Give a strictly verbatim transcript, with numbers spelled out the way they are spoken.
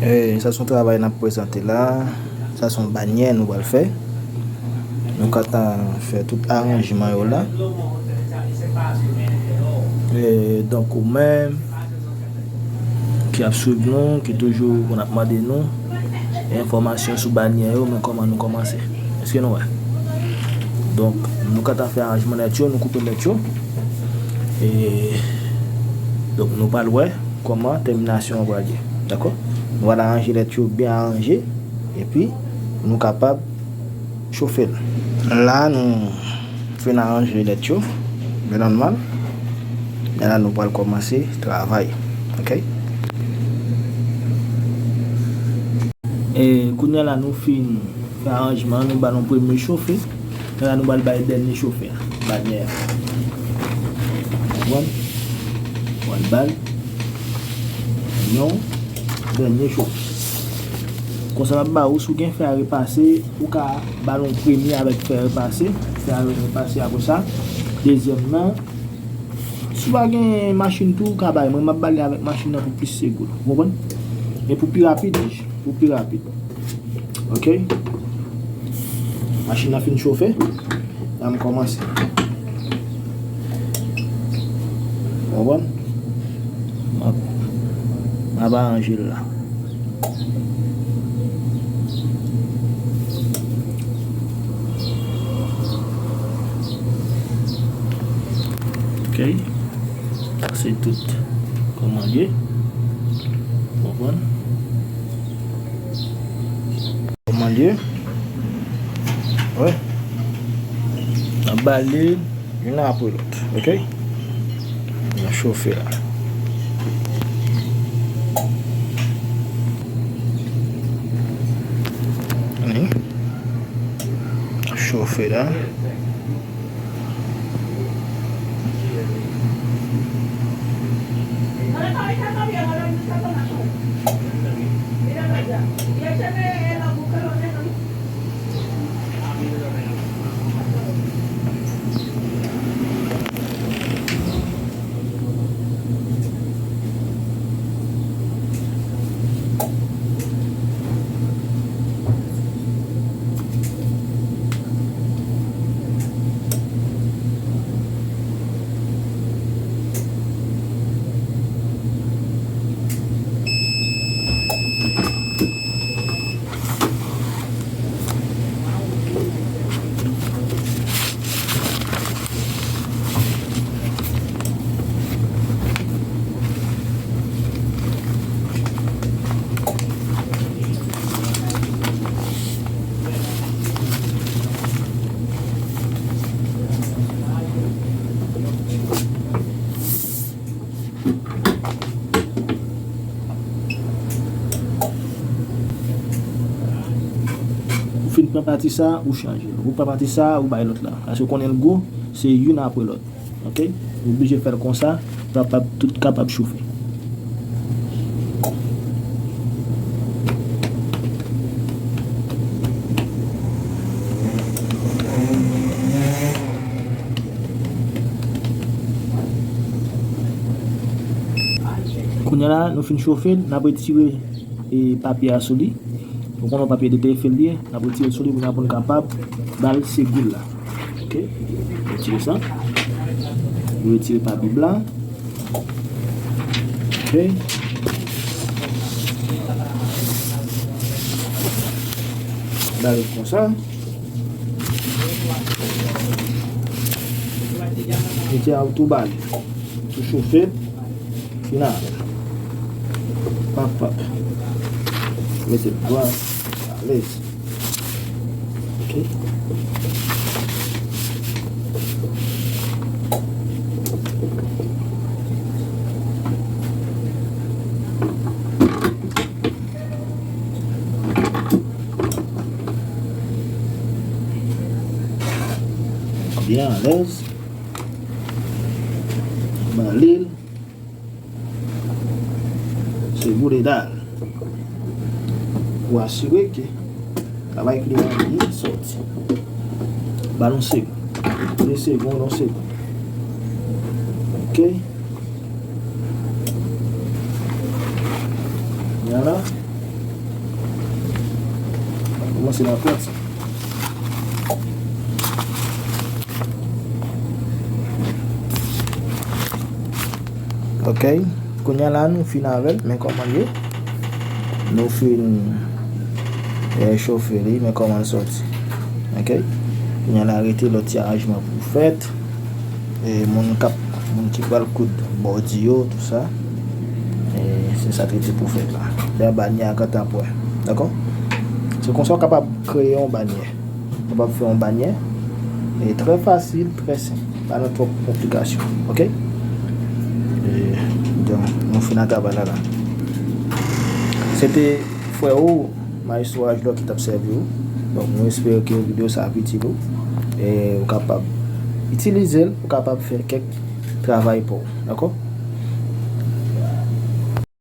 E, sa se yon travay n ap prezante la. Sa se yon banyè nou pral fè. Nou gentan fè tout aranjman yo la. E, donk, ou menm ki ap swiv nou, ki toujou konn ap mande nou enfòmasyon sou banyè yo, men kòman nou kòmanse. Èske nou wè? Donk, nou gentan fè aranjman lèt yo, nou koupe lèt yo. E, donk, nou pral wè kòman tèminasyon an pral ye. Dakò? Nou pral aranje lèt yo byen aranje. Epi, pou nou kapab chofe l. La, nou fin aranje lèt yo byen nòmal. Men la, nou pral kòmanse travay. Oke? E kounye a la, nou fin fè aranjman, nou ba nou premye chofe. Men la, nou pral bay dènye chofe a, banyè a. Konprann? Pral ba l yon dènye chofe. Konsa, m ap ba ou, si w gen fè a repase, ou ka ba l yon premye avèk fè a repase. Fè a repase apre sa. Dezyèm nan, si w pa gen machin tou, ou ka bay mwen, m ap ba li avèk machin nan pou plis segou. Ou konprann? E pou pi rapid, pou pi rapid. Oke? Machin nan fin chofe. La m kòmanse. Ou konprann? M ap, m ap aranje l la. Oke. Sa se tout kòman l ye. Ou konprann? Kòman l ye? Wi. N ap ba li youn apre lòt, oke? N ap chofe la. N ap chofe la. Ou fin pran pati sa, ou chanje l. Ou pran pati sa, ou bay lòt la. Paske w konnen l gwo, se youn apre lòt. Oke? Ou oblije fè l konsa, pou l kapab, tout kapab chofe. Kounye a la, nou fin chofe l, n ap retire, e, papye a sou li. Ou konnen papye de T F L li ye, n ap retire l sou li pou n, pou n kapab ba l segou l la. Oke? Retire sa. Retire pa bib la. Oke. Ba l konsa. Retire a tou ba l. Tou chofe. Final. Pap, pap. Mete l dwat. Alèz. Oke. Byen alèz. Ba li l. Segou dedan l. Pou asire ke travay kliyan an byen sòti. Ba l yon segond. De segond, yon segond. Oke. Kounye a la, Kòmanse nan pwent sa. Ok. Kounye a la, nou fin avè l, men kòman l ye. Nou fin, eh, chofe li, men kòman l sòti. Ok. Kounye a la, rete lòt ti aranjman pou fèt. E moun k ap, moun ki pral koud bòdi yo, tou sa. E se sa k rete pou fèt la. Lè banyè a, kanta pou wè. Dakò? Se konsa w kapab kreye yon banyè. Ou kapab fè yon banyè. E trè fasil, trè senp. Pa nan twòp konplikasyon. Ok? E, donk, nou fin ak travay la la. Se te frè ou, Maestro Ajlò ki t ap sèvi w. Donk, nou espere ke videyo sa ap itil ou. E ou kapab itilize l, ou kapab fè kèk travay pou ou. Dakò?